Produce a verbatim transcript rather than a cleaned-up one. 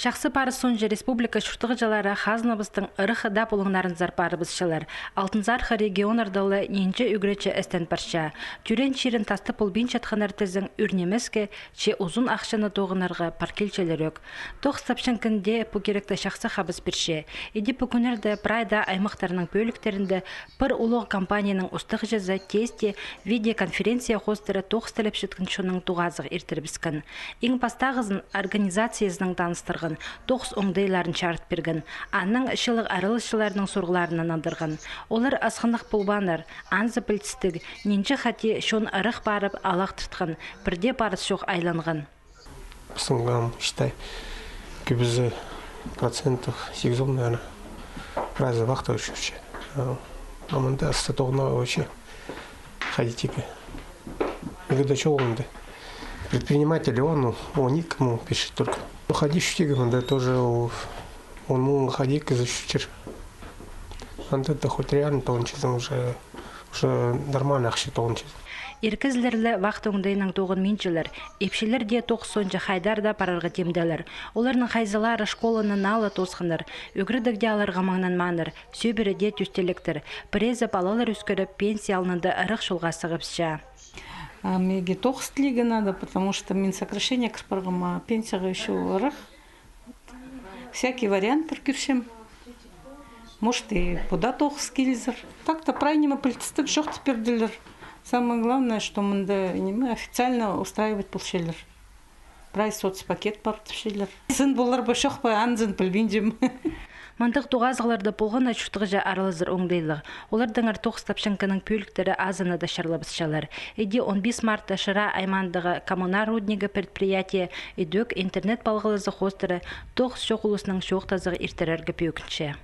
Чахсы парыс соонҷа республика чуртағҷылары хазнабыстың ырах даа пулуңнарынзар парыбысчалар. Алтынзархы регионнарда ла нинҷе ӱгретчі істен парча. Тӧреен чирін тастап полбинчатханнар тізең, ӱр нимеске, че узун ахчаны тоғынарға пар килчелер ӧк. Тоғыс тапчаң кінде пу киректе чахсы хабыс пирче. Иди пу кӱннерде прай даа аймахтарның пӧліктерінде пір улуғ компанияның устағҷызы тесте видеоконференция хоостыра тоғыс тілепчеткен чоннаң тоғазығ иртірібіскен. Иң пастағызын организациязынаң таныстырған, тоғыс оңдайларын чарыт пирген, анаң чылығ араласчыларның сурығларына нандырған. Олар асхынах полбааннар, анзы пілдістіг, нинҷе хати чон ырах парып алахтыртхан, пірдее парыс чох айланған. В основном, считай, кӧбізі процентов сигізон, наверное, разы вахта учурча. А мында аста тоғынарға вообще ходить ике. Никогда чоғылында. Предприниматель он, он ик, кому пишет только. Ну, ходить шутиге, мында тоже он, он ходить кізі шутир. Анда да хоть реально тоғынчазың уже, уже нормально ахча тоғынчазың. Ир кізілер ле вахта оңдайнаң тоғынминчалар. Ипчілер дее тоғыс соонҷа хайдар даа парарға тимделер. Оларның хайзылары школаны наа ла тоосханнар, ӱгредіг дее аларға маңнанмааннар, сӧбіре дее тӧстелектер. Пірезі палалар ӧскіріп, пенсия алнында ырах чолға сығыбысча. А меге тоғыс тілирге надо, потому что мин сокращение кір парғам, а пенсияға ещё ырах. Всякий варианттар кӧрчем. Может, и пу даа тоғыс килізер. Так-то прай ниме пілдістіг чох тіп пирділер. Самое главное, что мында ниме официально устраивать полчалар. Прай соцпакет пар тіпчелер. Сын полар ба, чох па, анзын пілбинчем. Мындағ тоғазығларда полған на чуртағҷы аралазар оңдайлығ. Олардаңар тоғыс тапчаң кіннің пӧліктері азына даа чарлабысчалар. Иди он пис мартта Шира аймаандағы «Коммунар» руднигі предприятие идӧк интернет палғалызы хоостыра тоғыс чох улуснаң чоохтазығ иртірерге пӧгінче.